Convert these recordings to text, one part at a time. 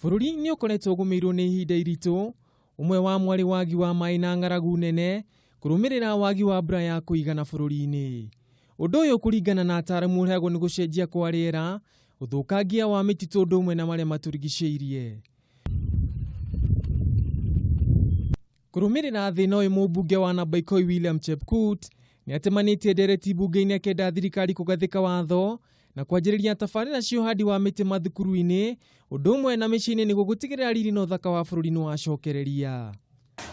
Bũrũri nĩ ũkoretwo ũgũmĩirwo nĩ ihinda iritũ, ũmwe wa mwarĩ wagi wa maĩ na ng'aragu nene kũrũmĩrĩra wagi wa mbura ya kũigana bũrũri-inĩ. Ũndũ ũyũ kũringana na ataaramu ũrehagwo nĩ gũcenjia kwa rĩera, ũthũkangia wa mĩtitũ ũndũ ũmwe na marĩa matũrigicĩirie. Kũrũmĩrĩra thĩna ũyũ mũmbunge wa Nabaikoi William Chepkut nĩ atemanĩtie ndereti mbunge-inĩ akĩenda thirikari kũgathĩka watho na kwanjĩrĩria tabarĩra cia ũhandi wa mĩtĩ mathukuru-inĩ ũndũ ũmwe na mĩciĩ-inĩ nĩguo gũtigĩrĩra riri na ũthaka wa bũrũri nĩ wacokereria.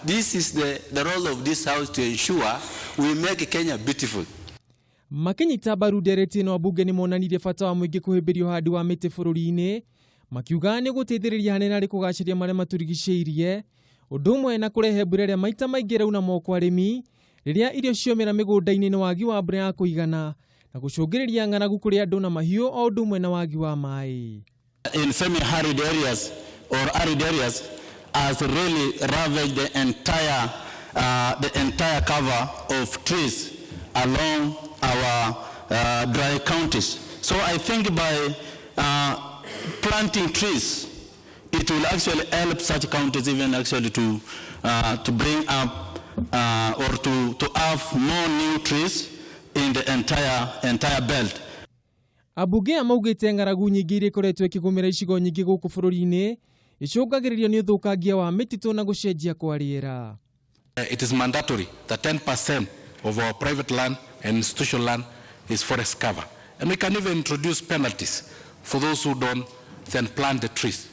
This is the role of this house to ensure we make Kenya beautiful. Makĩnyita mbaru ndereti ĩno ambunge nĩ monanirie bata wa mũingĩ kũhĩmbĩria ũhandi wa mĩtĩ bũrũri-inĩ, makiuga nĩ gũteithĩrĩria hanene harĩ kũgacĩria marĩa matũrigicĩirie, ũndũ ũmwe na kũrehe mbura ĩrĩa maita maingĩ ĩrauna moko arĩmi rĩrĩa irio ciomĩra mĩgũnda-inĩ nĩ wagi wa mbura ya kũigana na gũcũngĩrĩria ng'aragu kũrĩ andũ na mahiũ o ũndũ ũmwe na wagi wa maĩ. In semi-arid areas or arid areas has really ravaged the entire cover of trees along our dry counties. So I think by planting trees, it will actually help such counties even actually to bring up or to have more new trees in the entire belt. Ambunge aya maugĩte ng'aragu nyingĩ iria ikoretwo ikĩgũmĩra icigo nyingĩ gũkũ bũrũri-inĩ icũngagĩrĩrio nĩ ũthũkangia wa mĩtitũ na gũcenjia kwa rĩera. It is mandatory that 10% of our private land and institutional land is forest cover. And we can even introduce penalties for those who don't then plant the trees.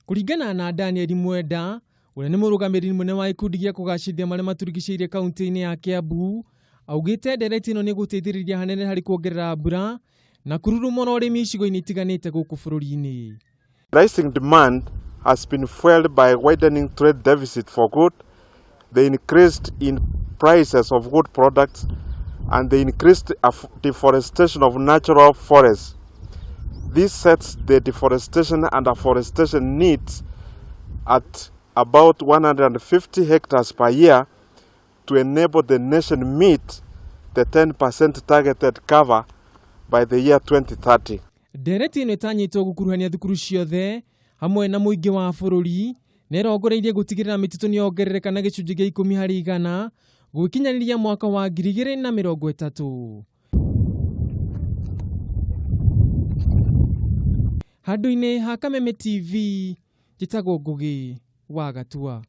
Kũringana na Daniel Mwenda, ũrĩa nĩ mũrũgamĩrĩri mũnene wa gĩkundi gĩa kũgacĩrithia marĩa matũrigicĩirie kaunti-inĩ ya Kiambu, augĩte ndereti ĩno nĩ ĩgũteithĩrĩria hanene harĩ kuongerera mbura na kururumũra ũrĩmi icigo-inĩ itiganĩte gũkũ bũrũri-inĩ. Rising demand has been fueled by widening trade deficit for good, the increase in prices of wood products, and the increased deforestation of natural forests. This sets the deforestation and afforestation needs at about 150 hectares per year to enable the nation meet the 10% targeted cover by the year 2030. Ndereti ĩno ĩtanyĩtwo gũkuruhania thukuru ciothe hamwe na mũingĩ wa bũrũri na ĩrongoreirie gũtigĩrĩra mĩtitũ nĩyongerereka na gĩcunjĩ gĩa 10% gwĩkinyanĩria mwaka wa 2030. Handũ-inĩ ha Kameme TV, njĩtagwo Ngũgĩ wa Gatua.